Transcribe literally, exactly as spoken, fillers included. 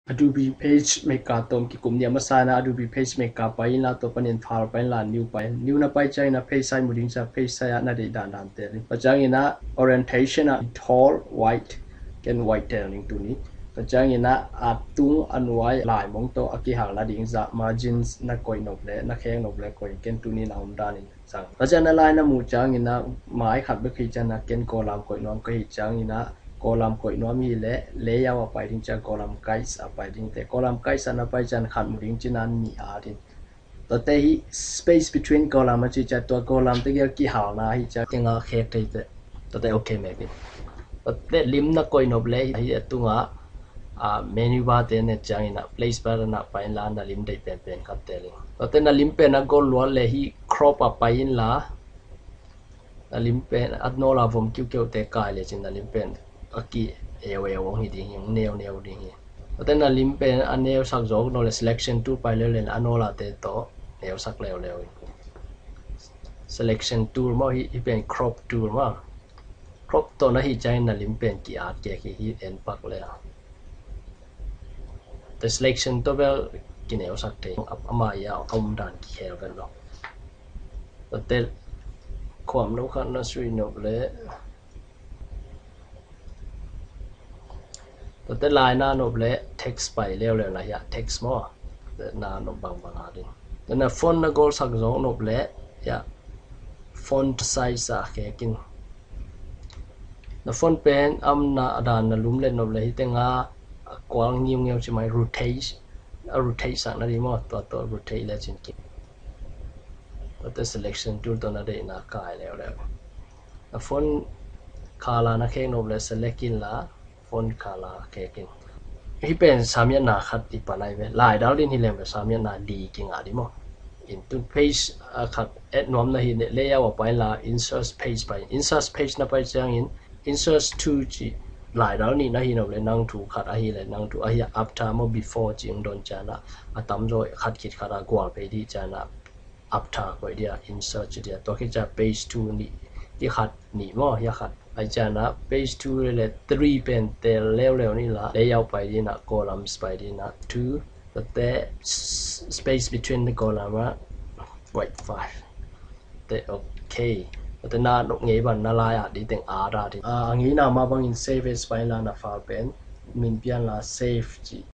Adobe PageMaker tawh kikum ni a, masa in ah Adobe PageMaker pai inla, tua panin File pai inla, New pai in. New na pai ciangin ah page size mu ding ci a, page size ah na deih dandan tel in. Tua ciangin ah orientation ah tall, white, ken white tel ning tuni. Tua ciangin ah a tung a nuai laimong tawh a kihalna ding zah margins na koih nop leh, na khek nop leh koih ken, tuni na om dan in. Tua ciang na lai na muh ciangin ah mai khat bek hi ciang ah ken column koih nuam ka hih ciangin ah column koih nuam hi leh layout ah pai ding ci a, column guides ah pai ding teh. Column guides ah na pai ciang khat mu ding ci a, nih at in. Tuate hi space between column a ci ciang, tua column te kihalna hi ciang tengah khek thei teh. Tuate okay mek in. Tuate lim na koih nop leh hi a tungah a menu bar te ne ciangin ah place button ah pai inla, na lim deih penpen khat tel in. Tuate na lim pen a gol luat leh hi crop ah pai inla, na lim pen a nawl a vom kiukiu te kai lecin na lim pen a ki-eu eu hong hi ding hi, hong neu neu ding hi. Tuate na lim pen a neusak zawk nop leh selection tool pai leuleu in a nawl a te tawh neusak leuleu in. Selection tool maw, hi, hi pen crop tool maw. Crop tawh na hih ciangin na lim pen ki-at kik hi, hi en pak leh. Tua selection tawh bel kineusak thei, ama ia a om dan kikhel vet lo. Tuate khuam no khat na sui nop leh, tuate lai na nop leh text pai leuleu na hi a, text maw. Tuate na nop bangbang a ding. Tuate na font na golsak zawk nop leh hi a, font size ah khek in. Na font pen a omna dan na lum let nop leh hi tengah a kual ngiungeu ci mai, rotate, a rotate sakna ding maw, tua tawh rotate lecin kik. Tuate selection tool tawh na deihna kai leuleu. Na font color na khek nop leh select inla, font color khek in. Hi pen samiatna khat i pan ahi ve. Laidal ding hi leng pen samiatna li kingah ding maw. In tu page a khat add nuam na hih leh layout ah pai inla, insert page pai in. Insert page na pai ciangin insert to ci, laidal nih na hi nop leh, nang thu khat ahi leh nang thu ahi a, after maw before ci hong don ciang ah, a tamzaw khat khit khat a gual pei dih ciang ah after koih ding a, insert ci ding a. Tua khit ciang page two nih, hi khat nih maw, hi a khat. Ahih ciang ah page two leh three pen tel leuleu inla, layout pai ding ah, columns pai ding ah, two, tuate s-, space between the column ah, white five. Tuate okay. Tuate na nop ngei bang na lai at ding teng at ding. Ah, a ngeina mah bangin save as pai inla, na file pen min pia inla, save ci.